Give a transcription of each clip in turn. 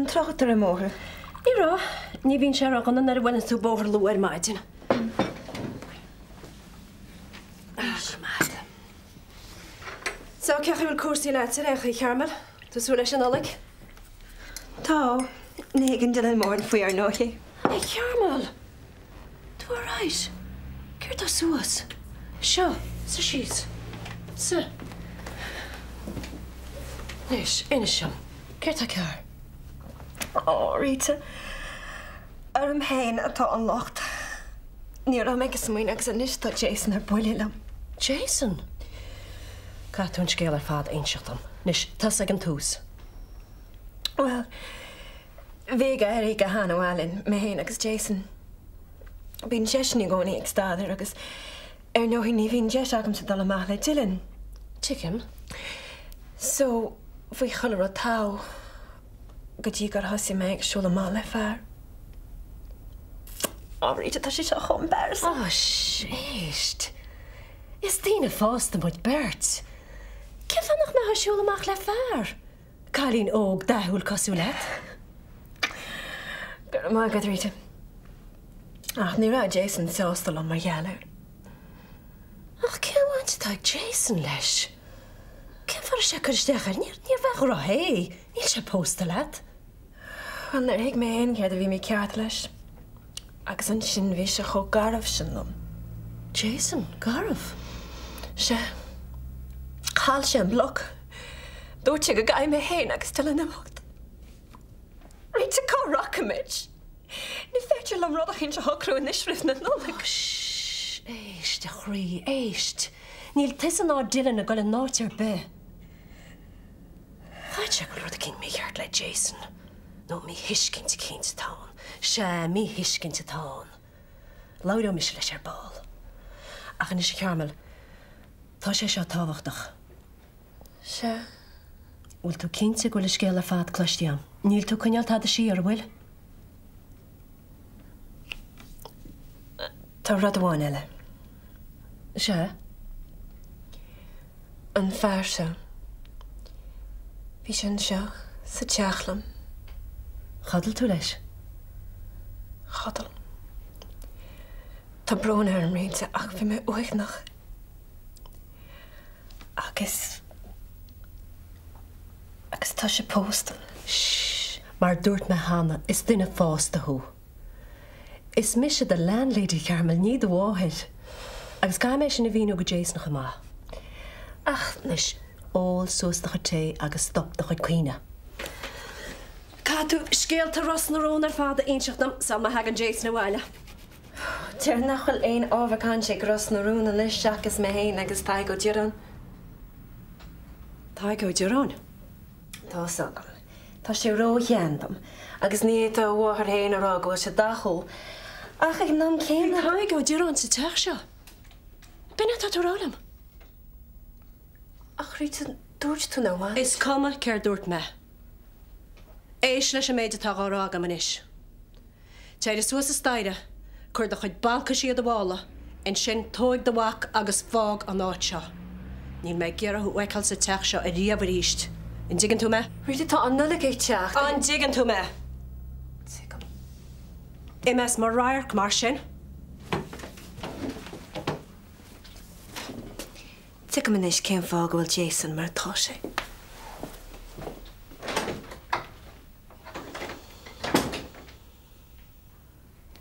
an trácht ar an mbóthar? Ní raibh. Ní bhíonn sé ródhona nuair a bhaineann tú bóthar luath ar maidin. So, cén chaoi a bhfuil cúrsaí leat ar aon chaoi, Carmel? Tú ag súil leis an Nollaig? Tá. Ní thuigeann Dylan mórán faoi ar ndóigh. A Charmel! Tú alright? Céard tá suas? Seo, suigh síos. Suigh. Anois, inis dom, céard tá cearr? Ó, Rita, orm féin atá an locht. Ní raibh mé ag smaoineamh agus anois tá Jason ar buile liom. Jason? Caithfidh tú an scéal ar fad a inseacht dom. Anois, tosaigh ag an tús. Bhuel, bhí ag éirí go han-mhaith linn, mé féin agus Jason. Bíonn seisean i gcónaí ag staidéar agus ar ndóigh ní bhíonn deis agamsa dul amach le Dylan. Tuigim. So, bhí chuile rud togha. Go dtí gur thosaigh mé ag siúl amach le fear. Á Rita, tá sé seo chomh embarrassing. Á, éist. Is daoine fásta muid beirt. Cén fáth nach mbeifeá ag siúl amach le fear? Cailín óg dathúil cosúil leat. Go raibh maith agat, Rita. Ach ní raibh Jason sásta liom mar gheall air. Ach cén bhaint atá ag Jason leis? Cén fáth a raibh sé ag cur isteach air? Níorbh a ghnó é. Níl sé pósta leat. Bhuel, níor thuig mé féin céard a bhí mícheart leis. Agus ansin bhí sé chomh garbh sin liom. Jason, garbh? Sea. Chaill sé an bloc. Dúirt sé go gcaithfidh mé féin agus Dylan imeacht. Rita, cá rachaimid? Ní féidir liom rud eicínt a shocrú anois roimh na Nollag. Shh, éist, a chroí, éist. Níl tusa ná Dylan ag dul in áit ar bith. Chaithfeadh sé go bhfuil rud eicínt mícheart le Jason. Nó míthuiscint eicínt atá ann. Sea, míthuiscint atá ann. Labhróidh mise leis ar ball. Ach anois, a Charmel, tá sé seo tábhachtach. Sea. Bhfuil tú cinnte go bhfuil an scéal ar fad cloiste agam? Níl tú ag coinneáil tada siar, an bhfuil? Tá rud amháin eile. Sea? An fear seo. Bhí sé anseo sa teach liom. Chodail tú leis? Chodail. Tá brón orm, Rita, ach bhí mé uaigneach. Agus. Agus tá sé pósta. Shh! Mar a dúirt mé cheana, is duine fásta thú. Is mise do landlady, Carmel, ní do mháthair. Agus caithfidh mé sin a mhíniú go Jason chomh maith. Ach anois, ól suas do chuid tae agus stop do chuid caoineadh. Caithfidh tú scéalta Ros na Rún ar fad a inseacht dom sula má thagann Jason abhaile. Déarfainn nach bhfuil aon ábhar cainte ag Ros na Rún anois seachas mé féin agus Tadhg Ó Direáin. Tadhg Ó Direáin? Tá's agam. Tá sé ró-shean dom. Agus ní fhéadfadh a mháthair féin a rá go bhfuil sé dathúil. Ach ag an am céanna. Bhí Tadhg Ó Direáin sa teach seo. B'in é atá tú a rá liom? Ach Rita, dúirt tú nár bhain. Is cuma céard dúirt mé. Éist leis an méid atá dhá rá agam anois. Téirigh suas an staighre, cuir do chuid balcaisí i do mhála, ansin tóig do mhac agus fág an áit seo. Níl mé ag iarraidh thú a fheiceáil sa teach seo ariamh arís. An dtuigeann tú mé? Rita, tá an Nollaig ag teacht. An dtuigeann tú mé? Tuigim. Imigh as mo radharc mar sin. Tuigim anois cén fáth go bhfuil Jason mar atá sé.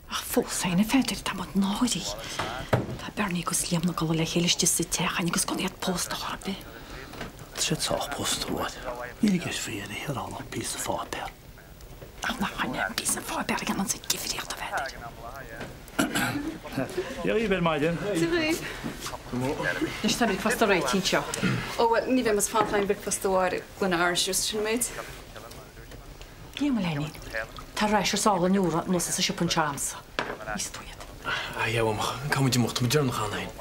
Ach fós féin, a Pheadair, tá muid náirithe. Tá Bernie agus Liam ina gcodladh le chéile istigh sa teach againn agus gan iad pósta chor ar bith. Tá siad sách pósta, a Mháire. Níl i gceist faoi dheireadh thiar ann ach píosa pháipéir. Ach nach in é píosa pháipéir a dhéananns an difríocht, a Pheadair. Dia dhaoibh ar maidin. Dia dhaoibh. Anois tá bricfeasta réitithe anseo. Ó bhuel, ní bheidh muid ag fanacht le haghaidh an bricfeasta a Mháire, gloine orange juice sin an méid. Dia mo léinín. Tá rashers álainn úra anuas as an siopa anseo a'msa. Íosfaidh tú iad. Ah yeah, bhuel, caithfidh muid imeacht, tá muid deireanach cheana féin.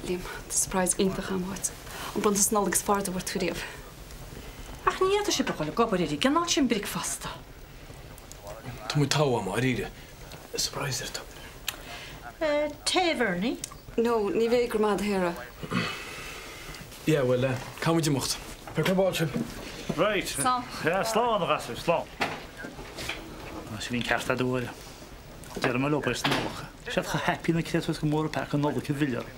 Liam, tá surprise iontach a'm dhuit. An bronntanas Nollag is fearr dá bhfuair tú riamh. Ach ní fhéadfadh sibh a dhul ag obair ar an gcineál sin bricfeasta. Tá muid togha ama, dáiríre. Surprise ar tú. Tae, Bernie? No, ní bheidh, go raibh maith a'd, a Shara. Yeah, bhuel, caithfidh muid imeacht. Ar ball sibh. Right. Slán. Yeah, slán, a ghasúir, slán. Sea, bhí an ceart a'd a Mháire. Déarfaidh mé leo é sa Nollaig. Siad chomh happy na creidfeas gur mór an peaca an Nollaig a mhilleadh orthu.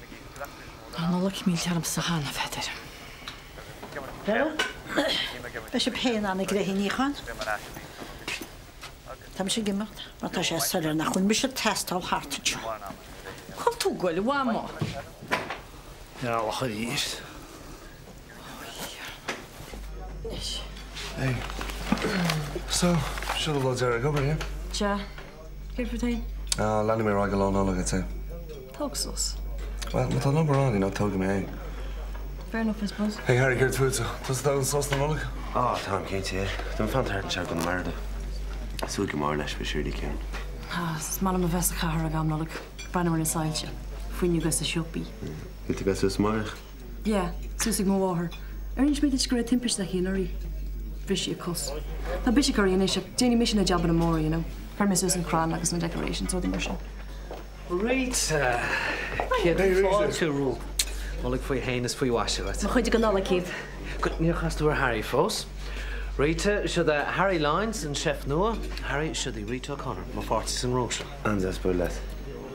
Tá an Nollaig millte ormsa cheana, a Pheadair. Beidh sibh féin an-ghnoitheach a níochán. Tá mise ag imeacht mar tá sé soiléir nach bhfuil mise ag teastáil thart anseo. Cá bhfuil tú ag goil, a Mhamó? Bealach arís. Anois. Hey. So, seo do lá deiridh ag obair, yeah? Sea. Céard fút féin? Ah, leanfaidh mé ar aghaidh go Lá Nollag, I'd say. Tóg sos. Well, má tá an obair ann, you know, tógfaidh mé é. Fair enough, I suppose. Hey Harry, céard fútsa? Tusa ag tógáil sos na Nollag? Ah, táim cinnte, yeah. Tá mé ag fanacht thart anseo i gConamara though. Súil go mór leis, beidh sé really ciúin. Ah, is maith liom a bheith sa chathair ag am Nollag. Breathnú ar na soilse, fuinneoga is na siopaí. Bhfuil tú ag dul suas amárach? Yeah, suas ag mo mháthair. Ar inis mé duit go raibh timpiste aici anuraidh? Bhris sí a cos. Tá biseach uirthi anois ach déanfaidh mise na jabanna móra, you know. Cuirfidh mé suas an crann agus na decorations, rudaí mar sin. Rita! Céad fáilte romhat. Nollaig faoi shéan is faoi mhaise dhuit. Mo chuid de Nollaig dhaoibh. Good, níor chas tú ar Harry fós. Rita, siod é Harry Lyons, an chef nua. Harry, siod í Rita O'Connor, mo pháirtí sa ngnó seo. An-deas bualadh leat.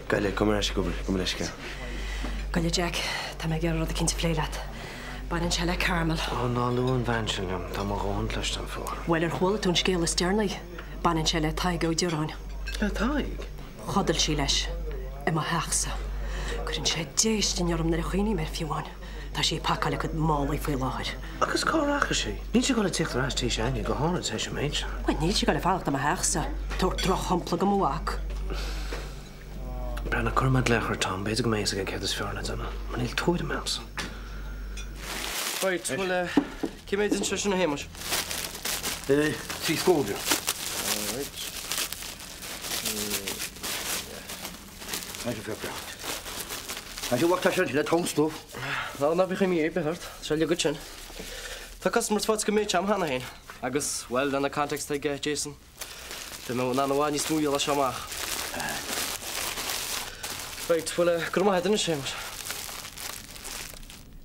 Gabh i leith, gabh ar ais ag obair, gabh mo leithscéal. Gabh i leith Jack, tá mé ag iarraidh rud eicínt a phlé leat. Baineann sé le Carmel. Ó, ná luaigh an bhean sin liom, tá mo dhóthain cloiste agam fúithi. Bhuel, ar chuala tú an scéal is deireanaí? Baineann sé le Tadhg Ó Direáin. Le Tadhg? Chodail sí leis. I mo theachsa. Cuireann sé déistin orm nuair a chuimhním air fiú amháin. Tá sí ag pacáil a cuid málaí faoi láthair. Agus cá rachaidh sí? Níl sí ag dul a tíocht ar ais tí s'againne, go háirid tar éis an méid seo. Bhuel, níl sí ag dul a fanacht i mo theachsa. Tabhairt drochshampla do mo mhac. Breathnaigh, cuirfidh mé glaoch ar Tom, b'fhéidir go mbeidh a fhios aige céard is fearr le déanamh, mar níl tuairim agamsa. Right, bhuel, cé mhéad anseo sin a Shéamais? 13 scór. Alright. Tá sé breac. Tá sé bhactá sin le tom stuff. Ná ná bíodh imní ar bith ort, tá sé uilig agat sin. Tá customers faighte go méid agam cheana féin. Agus, bhuel, lena contacts ag Jason, beidh mé in ann i bhfad níos mó a dhíol as seo amach. Right, bhuel, go raibh maith agat anois, Séamus.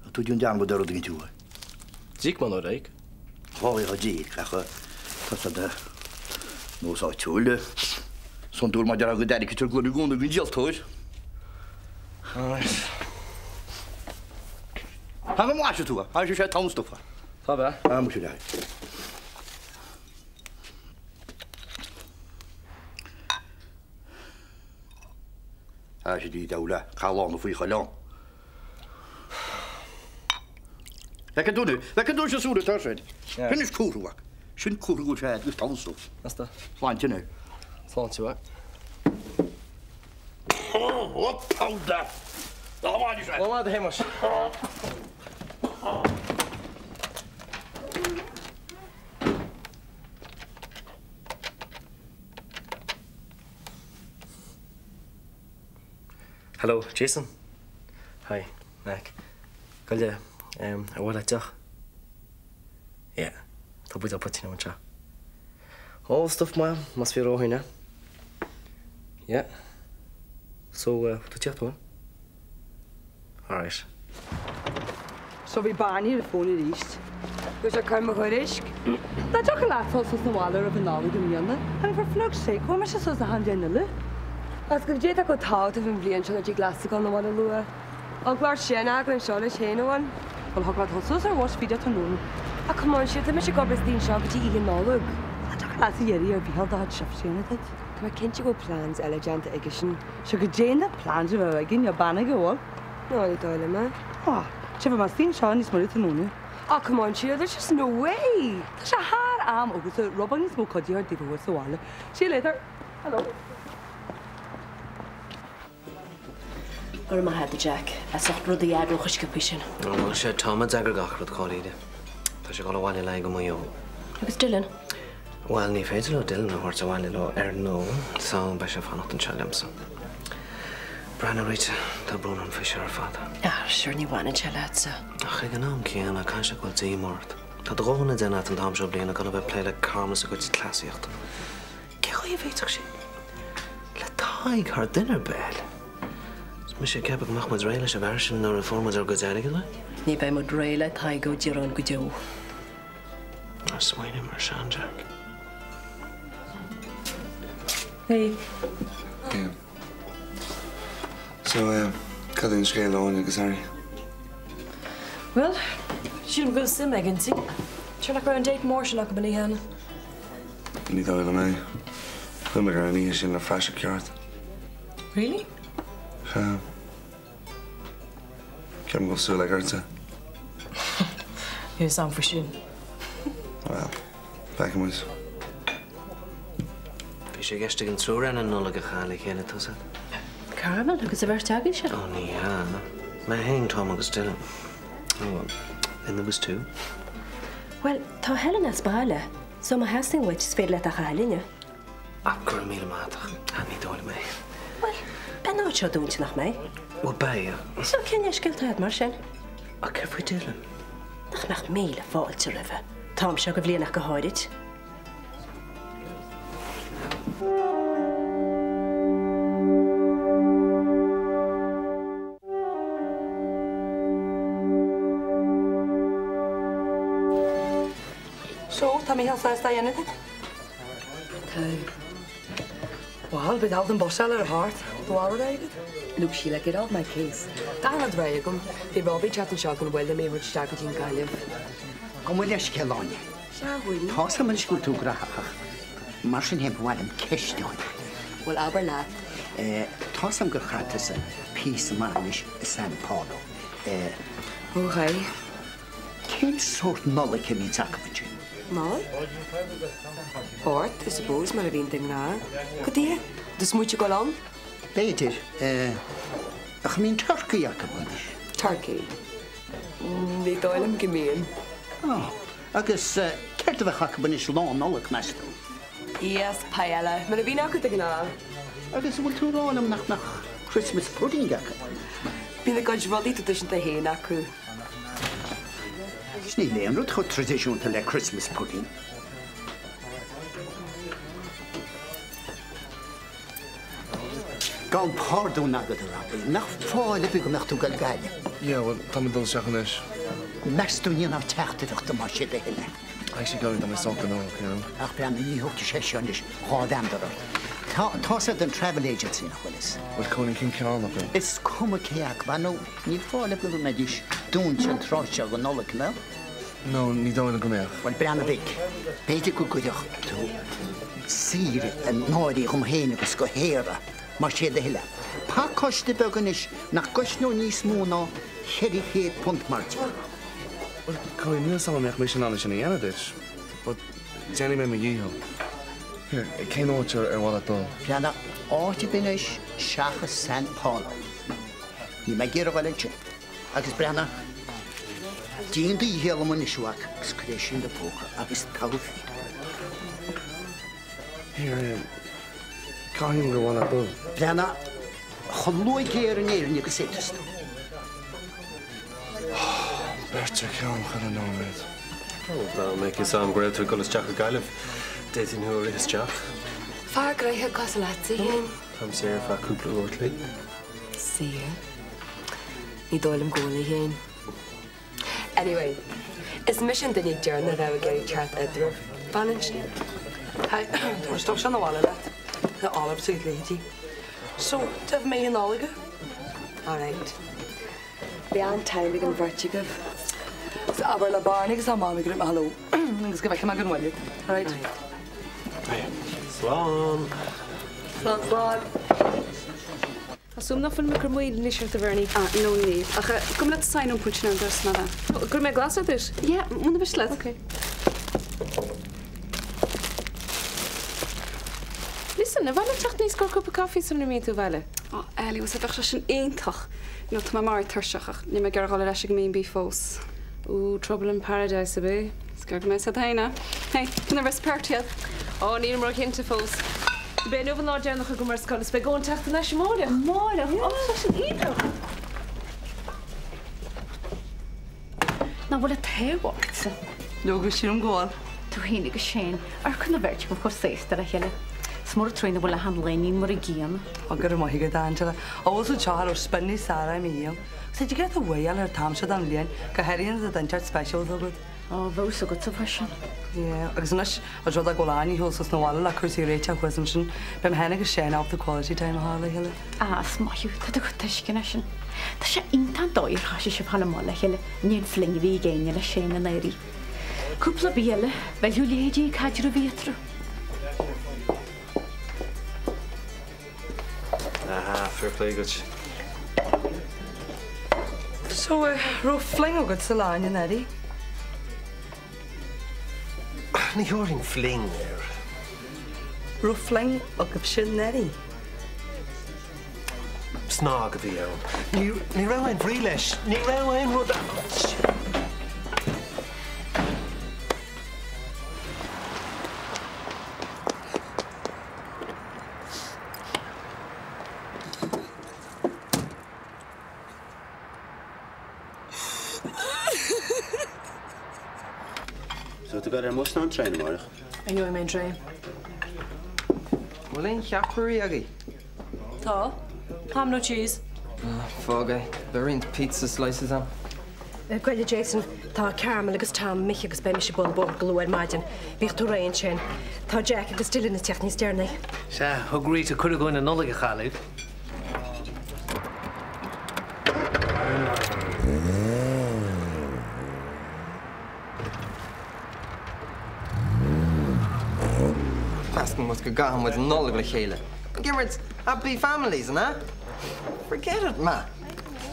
Tá tú ag déanamh dearmad ar rud éigin tú. D'íoc mé nó ar íoc? Dhá díc ach tá siad nós áitiúil. Is iondúil mar déarfá go dtarraingítear gloine i gcónaí don díoltóir. Alright. Tá go mblaiseann tú, tá sé togha stufa. Tá bea. Tá muise leat. Tá sé dí deabhail callán faoi choileán. Feiceann tú, feiceann tú sa súil atá sin. Sin is cúrú acu. Sin cúrú go sé agus tonsú. Asta. Sláinte anois. Sláinte mhaith. Ó, powder! Lá maith anois. Lá maith a Shéamais. Hello, Jason. Hi, Mac. Gabh i leith, ar mhaith leat deoch? Yeah, tá buidéal poitín agam anseo. All stuff maith, más fíor a dhóthain é. Yeah. So, tú ag tíocht, an bhfuil? Alright. So bhí Barney ar an bhfón arís. Bhí sé ag cur mo thuairisc. Dá dtiocfadh leat dul suas na bhaile roimh an Nollaig i mbliana, I mean for flug's sake, chuaigh mise suas achan bhliain eile. Agus goidé atá chomh tábhachtach an bhliain seo go dtig leatsa dul na bhaile luath. Eagla ort sin a fhágáil anseo leis féin amháin. Bhuel thig leat dul suas ar bhus bhí tráthnóna. Ah come on, sure, tá mise ag obair istigh anseo go dtí oíche Nollag. Dá dtiocfadh leat a iarraidh ar Mhícheál do chuid shift a dhéanamh duit. Tá mé cinnte go bhfuil plans eile déanta aigesean. Sure goidé na plans a bheadh aige, níl bean aige, an bhfuil? No, ní dóigh liom é. Ah, tchífidh mé istigh anseo níos moille tráthnóna. Ah, come on, Síle, there's just no way! Tá sé thar am agatsa rud beag níos mó cuidithe ar taobh amuigh sa bhaile. See you later. Hello. Go raibh maith agat, a Jack, as ucht rudaí a eagrú chomh sciobtha sin. Bhuel, sé Tom a d'eagraigh gach rud, dháiríre. Tá sé ag dul abhaile le go Maigh Eo. Agus Dylan? Bhuel, ní féidir leo Dylan a thabhairt abhaile leo, ar ndóigh, so beidh sé ag fanacht anseo liomsa. Breathnaigh, Rita, tá brón orm faoi seo ar fad. Ah, sure, ní bhaineann sé leatsa. Ach ag an am céanna, caithfidh sé go bhfuil díomá ort. Tá do dhóthain le déanamh agat an t-am seo bliana gan a bheith ag plé le Carmel is a cuid cleasaíochta. Cé chaoi a bhféadfadh sí le Tadhg thar duine ar bith eile? Is mise ag ceapadh go mbeadh muid réidh leis an bhfear sin nuair a fuair muid ár gcuid airgid uaidh. Ní bheidh muid réidh le Tadhg Ó Direáin go deo. Ná smaoinigh mar sin, Jack. Hey. Yeah. So, eh, cad é an scéal le Áine agus Harry? Bhuel, sílim go bhfuil suim aige inti. Sure nach raibh an date mór sin acu an oíche cheana? Ní dóigh liom é. Chuimhnigh ar an oíche sin le praiseach ceart. Really? Sea. Ceapaim go bhfuil súil aige ortsa. Níl fhios a'm faoi sin. Bhuel, feicfidh muid. Bhí sé i gceist ag an triúr againn an Nollaig a chaitheamh le chéile, tá 'fhios a'd. Carmel agus an bheirt agaibhse? Ó ní hea. Mé féin, Tom agus Dylan. Oh well, then there was two. Bhuel, tá Helen as baile, so má theastaíonn uait is féidir leat é a chaitheamh linne. Ah, go raibh míle maith agat, ach ní dóigh liom é. Bhuel, beidh an áit seo dúnta, nach mbeidh? Bhuel, beidh, yeah. So, cén leithscéal atá agat mar sin? Ach céard faoi Dylan? Nach mbeadh míle fáilte roimhe? An t-am seo de bhliain ach go háirid. So, tá Mícheál sásta a dhéanamh duit? Tá. Bhuel, beidh dul don bus eile ar a hocht. Do mhalrait agat? Look, Sheila, get off my case. Tá an rud agam. Bhí Robbie ag teacht anseo chun buille mé a thabhairt isteach go dtí an Ghaillimh. Gabh mo leithscéal, Áine. Sea, bhfuil. Tá 's agam anois go bhfuil tú graitheach ach mar sin féin ba mhaith liom ceist a chur ort. Bhuel, abair leat. Tá 's agam gur chaith tusa píosa maith anois i San Paulo. Ó, chaith. Cén sórt Nollaig a bhíonns acu ansin? Nollaig? Ort, I suppose, mar a bhíonn de ghnáth. Cad chuige? Do smaointigh tú dul ann? B'fhéidir. Ach an mbíonn turcaí acu anois? Turcaí? Ní dóigh liom go mbíonn. Ó, agus céard a bheadh acu anois Lá Nollag, meas tú? Iasc paella, mar a bhíonn acu de ghnáth. Agus an bhfuil tú ag rá liom nach mbeadh Christmas pudding acu? Bíonn a gcuid rudaí traidisiúnta féin acu. Agus níl aon rud chomh traidisiúnta le Christmas pudding. Gabhaim pardún agat, a Robbie, nach fáil ar bith go mbeadh tú ag dul Gaillimh? Yeah, bhuel, tá mé ag dul isteach anois. Meas tú an ndéanfá teachtaireacht dom más sé do thoil é? Actually, Chloe, tá mé sách gnóthach, you know. Ach breathnaigh, ní thiocfaidh sé seo anois dhá mheandar ort. Tá, tá's ag an travel agency nach bhfuil fhios. Bhuel, Cóilín, cén ceann acu? Is cuma cé acu, ar ndóigh, níl fáil ar bith go mbeidís dúnta an tráth seo den Nollaig, an mbeadh? No, ní dóigh liom go mbeadh. Bhuel, breathnaigh a mhic, b'fhéidir go gcuirfeadh tú saoire náirí dhom féin agus do Shéara, más sé do thoil é. Pacáiste beag anois nach gcosnódh níos mó ná £400 mar déarfá. Bhuel, Cóilín, níl 'fhios a'm an mbeadh mise in ann é sin a dhéanamh duit, but déanfaidh mé mo dhícheall. Here, cén áit ar mhaith leat dul? Breathnaigh, áit ar bith anois seachas San Paulo. Níl mé ag iarraidh a dhul ansin. Agus breathnaigh, déan do dhícheall liom anois, a mhac, agus cuir é sin i do phóca agus tabhair faoi. Here, cathain gur mhaith leat dul? Breathnaigh, chomh luath géar in Éirinn agus a fhéadfas tú. Beirt ar ceann chuile nóiméad. Dá mbeadh fhios a'm go raibh tú ag dul isteach go Gaillimh, d'fhéadfainn thú a rith isteach. Fear gnoitheach cosúil leatsa féin. Táim saor ar feadh cúpla uair a chloig. Saor? Ní dóigh liom go bhfuil a Shéain. Anyway, is mise an duine deireanach a bheadh ag iarraidh teacht eadraibh. Fan ansin. Hi, tá an stuff seo 'na bhaile leat. Tá Olive sa leithéidí. So, d'fh mé an Nollaig? Alright. Beidh an-time ag an bheirt agaibh. So abair le Barney agus le Mamaí go raibh mé hello agus go bhfeicfidh mé go bhfuil. Alright. Slán. Slán slán. Tá súil agam nach bhfuil mé ag cur moill anois ort a Bhernie. Ah, no níl. Ach gabh mo leat sign an púitsín ar an doras mar a. Gcuirfidh mé glasra duit? Yeah, muna miste leat. Ok. Listen, ar mhaith leat teacht aníos i gcomhair cupa caife sula n-imíonn tú abhaile? Oh, Ellie, bhuel bheadh sé sin iontach. You know, tá mé marbh tuirseach ach níl mé ag iarraidh dhul ar ais ag an B&B fós. Ooh, trouble in paradise, ab é? Is gearr go mbeidh a fhios agat féin é. Hey, conas a bheas party agat? Ó, nílim róchinnte fós. Beidh inniu an lá deireanach agam ar scoil is beidh Eoin teacht thar n-ais amáireach. Amáireach? Ó, tá sin iontach! Nach bhfuil an t-ádh ort? Leoga, sílim go bhfuil. Tú féin agus Shane, amharcann an bheirt agaibh chomh sásta le chéile. Is mór an trua nach bhfuil achan léinín mar an gcéanna. Ó, go raibh maith agat, Angela. Ó, bhfuil tú seo, cha raibh spion níos fearr i mo dhiaidh. Agus tá tú ag iarraidh a bhuaidheáil ar an t-am seo den bhliain, go háirithe nuair atá duine inteacht speisialta agat. Ó, bheadh fhios agatsa fá sin. Yeah, agus anois ós rud é go bhfuil Áine ag dul suas na bhaile le cúrsaí a réiteach thuas ansin, beidh mé féin agus Seán ábalta quality time a chaitheamh le chéile. Ah, is maith thú, tá do chuid tuisceana sin. Tá sé iontach an dóigh ar thoisigh sibh a dhul amach le chéile i ndiaidh an fling a bhí ag Áine le Seán anuraidh. Cúpla mí eile, mheilfeadh leithéidí an caidreamh a bhí eatarthu. Aha, fair play duit. So, raibh fling agatsa le Áine anuraidh? Ní thabharfainn fling air. Raibh fling agaibhse anuraidh? Snag a bhí ann. Ní raibh aon bhrí leis. Ní raibh aon rud ann. So tú ag dul ar an mbus nó an traein amárach? Gheobhaidh mé an traein. Bhfuil aon cheapairí agaibh? Tá. Ham nó cheese? Fág é. Beidh roinnt pizza slices ann. Gabh i leith Jason, tá Carmel agus Tom imithe agus beidh mise ag bualadh bóthair go luath ar maidin. Bíodh tú réidh ansin. Tá Jack agus Dylan ag teacht níos deireanaí. Sea, thug Rita cuireadh dúinn an Nollaig a chaitheamh libh. Measann muid go gcaithfidh muid an Nollaig le chéile. Ag imirt Happy Families, an ea? Forget it, ma.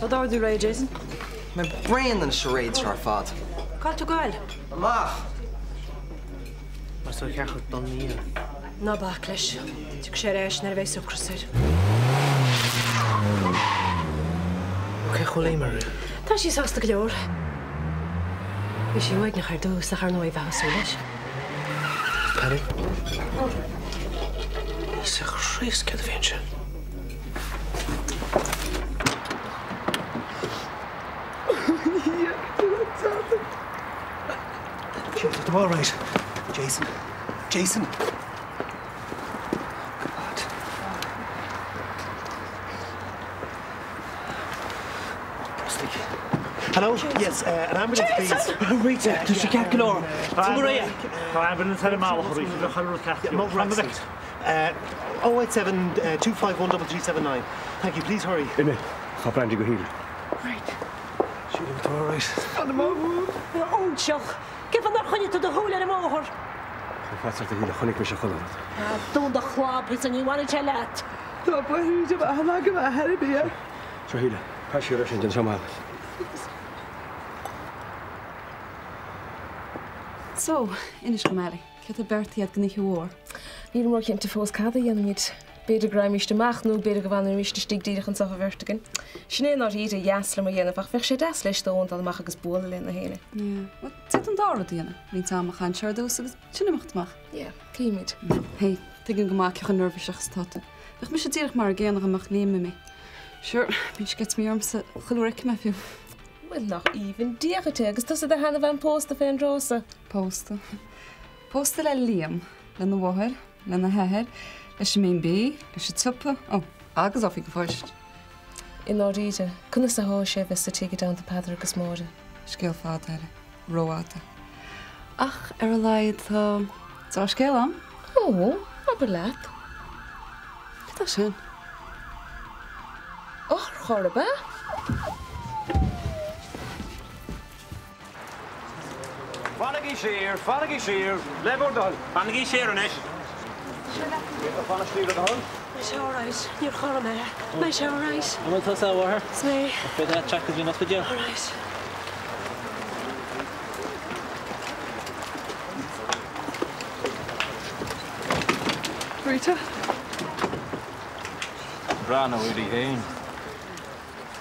Tá d'ordú réidh, Jason. Mé bréan den charade seo ar fad. Cá bhfuil tú ag goil? Amach! Mar so cheart don Nia. Ná bac leis. Tiocfaidh sé ar ais nuair a bheidh ocras air. Cén chaoi a bhfuil Eimear? Tá sí sásta go leor. Bhí sí uaigneach ar dtús ach ar ndóigh bheifeá ag súil leis. Paddy? Íosa Chríost, céard a bhí ansin? Tá tú all right. Jason. Jason. Good lad. Brostaigh. Hello? Yes, uh, an ambulance, please. Rita, tá sé ceart go leor. Tá Maria. Tá ambulance ar an mbealach a Rita, bheadh ar ceart. Motor accident. Uh, 087 uh, 251 3379. Thank you, please hurry. Imigh, tá brandy go hÍle. Right. Sílim tá all right. Óinseach! Cén fáth nár choinnigh tú do shúil ar an mbóthar? Tá faitíos ort a Shíle, chonaic mise chuile rud. Dún do chlab, Píosa, ní bhaineann sé leat. Tá buaireamh de bheatha agam a thairbhe. Seo Shíle, caith siar é sin, déan seo maith leat. So, inis dom Ali, céard atá beartaithe agat don oíche mhór? Nílim róchinnte fós cad a dhéanfaimid. B'fhéidir go raghaimíst amach nó b'fhéidir go bhfanfaimíst istigh díreach anseo an bheirt againn. Sin é i ndáiríre a dheas liom a dhéanamh ach bheadh sé deas leis d'Eoin dul amach agus bualadh le na héinne. Yeah, bhuel, d'fhéadfainn an dá rud a dhéanamh, roinnt ama a chaitheamh anseo ar dtús agus ansin imeacht amach. Yeah, cífimid. Hey, tuigim go maith cé chomh neirbhíseach is atá tú. Bheadh mise díreach mar an gcéanna dá mbeadh Liam imithe. Sure, bíonn sceitimíní ormsa chuile uair a fheicim é fiú. Bhuel, nach aoibhinn Dia dhuit é agus tusa i do sheanbhean pósta fén dtráth so. Pósta. Pósta le Liam, lena mháthair, lena hathair, leis an B&B, leis an tsiopa, ó, agus oifig an phoist. I ndáiríre, conas athá sé a bheith sa tigh i dteannta Peadar agus Máire? Scéal fada eile. Rófhada. Ach ar a laghad tá dea-scéal ann. Ó, abair leat. Cad é sin? Otharcharr ab ea? Fanaigí siar, fanaigí siar, le bhur dtoil. Fanaigí siar anois. Fanaigí siar le do thoil. Beidh sé alright, níor chorraigh mé. Beidh sé alright. An bhfuil tusa, a mháthair? Is mé. An féidir leat teacht go dtí an ospidéal? Alright. Rita? Breathnú uirthi féin.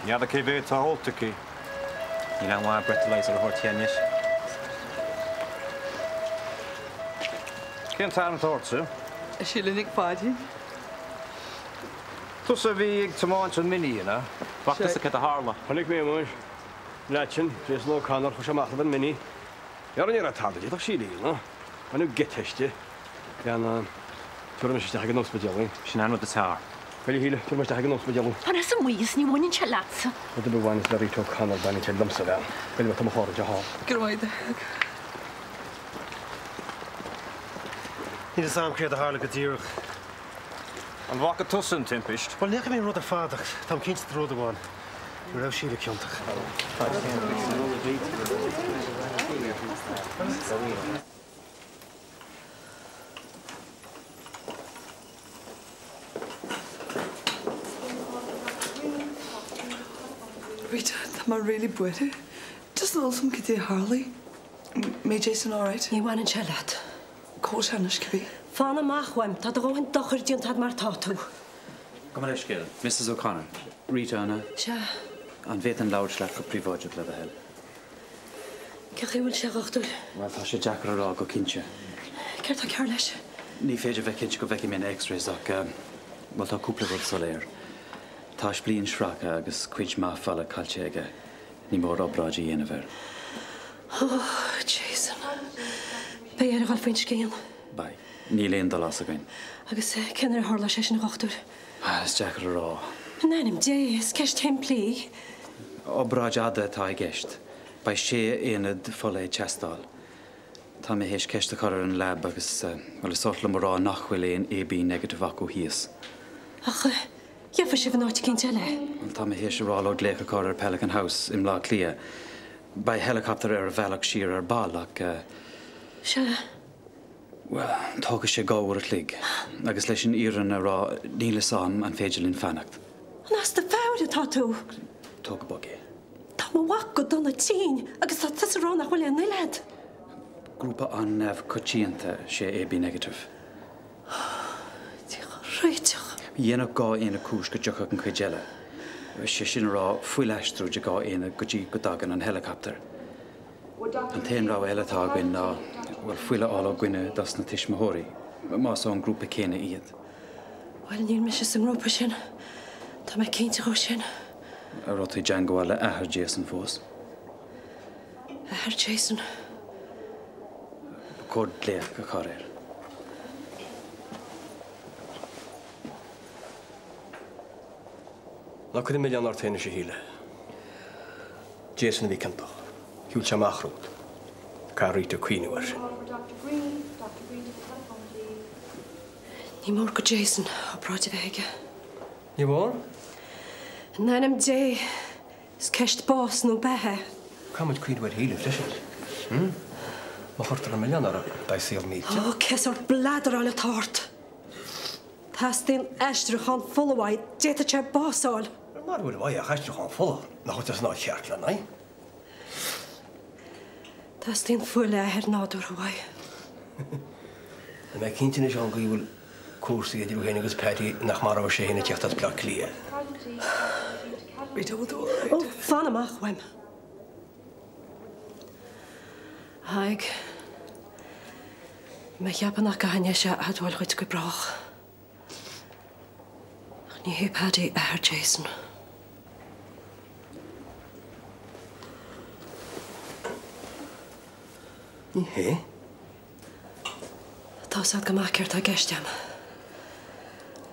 N'fheadar cé mhéad atá ólta aici. Níl aon mhaith breathalyzer a thabhairt di anois. Cén t-ainm atá ortsa? Síle Nic Pháidín. Tusa a bhí ag tiomáint an Mini, an ea? Bhfaca tusa céard a tharla? Chonaic mé amuigh. Leaid sin, Jason O'Connor, chuaigh sé amach roimh an Mini. Dheara ní raibh tada d'fhéadfadh sí a dhéanamh. Baineadh geit aisti. Lean, tabharfaidh mise isteach ag an ospidéal í. Sin an rud is fearr. Bhuel, a Shíle, tabharfaidh mé isteach ag an ospidéal í. Fan as amuigh is ní bhaineann sé leatsa. Rud ar bith a bhaineas le Rita O'Connor, baineann sé liomsa, a bhean. Bhuel, tá mo chairde thall. Go raibh maith agat. Níl fhios a'm céard a tharla go díreach. An bhfaca tusa an timpist? Bhuel, ní fhaca mé an rud ar fad ach táim cinnte de rud amháin, ní raibh Síle ciontach. Rita, tá mé really buartha. Just níl fhios a'm cad é a tharla. Mbeidh Jason alright? Ní bhaineann sé leat. Cá bhfuil sé anois, cibé? Fan amach uaim, tá do dhóthain dochair déanta agat mar tá tú. Gabh mo leithscéal, Mrs O'Connor. Rita, an ea? Sea. An bhféadfainn labhairt leat go príobháideach le do thoil? Cén chaoi a bhfuil sé, a dhochtúir? Bhuel, tá sé deacair a rá go cinnte. Céard tá cearr leis? Ní féidir bheith cinnte go bhfeicfidh mé na X-rays ach, bhuel, tá cúpla rud soiléir. Tá a splín sractha agus cuid maith fola caillte aige. Ní mór obráid a dhéanamh air. Oh, Jason. Beidh air a dhul faoin scian. Beidh. Níl aon dul as againn. Agus cén uair a tharlóidh sé sin, a dhochtúir? Bhuel, is deacair a rá. In ainm Dé, is ceist shimplí í. Obráid fhada atá i gceist. Beidh sé aonad fola ag teastáil. Tá mé théis ceist a chur ar an lab agus, bhuel, is oth liom a rá nach bhfuil aon AB negative acu thíos. Ach gheobhaidh sibh in áit eicínt eile é. Bhuel, tá mé théis a rá leo glaoch a chur ar Pelican House i mBleá Cliath. Beidh helicopter ar a bhealach siar ar ball ach. Sea. Bhuel, tógfaidh sé 2 uair a chloig. Agus leis an fhírinne a rá, níl fhios a'm an féidir linn fanacht. An as do mheabhair atá tú? Tóg go bog é. Tá mo mhac go dona tinn agus tá tusa ag rá nach bhfuil aon fhuil a'd. Grúpa an-neamhchoitianta sé AB negative. Dia dhár réiteach. Dhéanfadh 2 aonad cúis go dtiocfadh an chuid eile. Sé sin a rá, fuilaistriú de 2 aonad go dtí go dtagann an helicopter. An t-aon rogha eile atá againn ná, bhuel, fuil a fháil ó dhuine dos na tuismitheoirí, más ón ngrúpa céanna iad. Bhuel, níl mise sa ngrúpa sin, tá mé cinnte dhó sin. An raibh tú i dteangmháil le athair Jason fós? Athair Jason? Ba chóir glaoch a chur air. Ná cuir an milleán ort féin anois a Shíle. Jason a bhí ciontach. Shiúil sé amach romhat. Caithfidh Rita cuimhniú air sin. Ní mór go Jason obráid a bheith aige. Ní mór? In ainm Dé, is ceist bás nó beatha é. Caithfidh muid cuimhniú ar Shíle freisin. Má chuirtear an milleán uirthi, beidh a saol millte. Ó, cén sórt bladaráil atá ort? Teastaíonn aistriúchán fola uaidh, d'fhéadfadh sé bás a fháil. Mara bhfuil uaidh ach aistriúchán fola, nach bhfuil sé san áit cheart lena aghaidh? Teastaíonn fuil a athair nádúrtha uaidh. Tá mé cinnte anois ón gcaoi a bhfuil cúrsaí idir thú féin agus Paddy nach maróidh sé féin ag teacht as Bleá Cliath. Rita, bhfuil tú alright? Ó, fan amach uaim. A Thaidhg. Bhí mé ag ceapadh nach gcaithfinn é seo a admháil dhuit go brách. Ach ní hé Paddy athair Jason. Ní hé? Tá 'fhios a'd go maith céard tá i gceist a'm.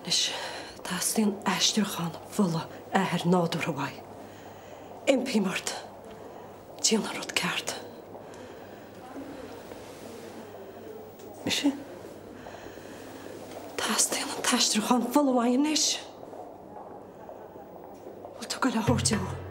Anois, teastaíonn aistriúchán fola athair nádúrtha uaidh. Impím ort, déan an rud ceart. Mise? Teastaíonn an t-aistriúchán fola uaidh anois. Bhfuil tú ag goil á thabhairt dó?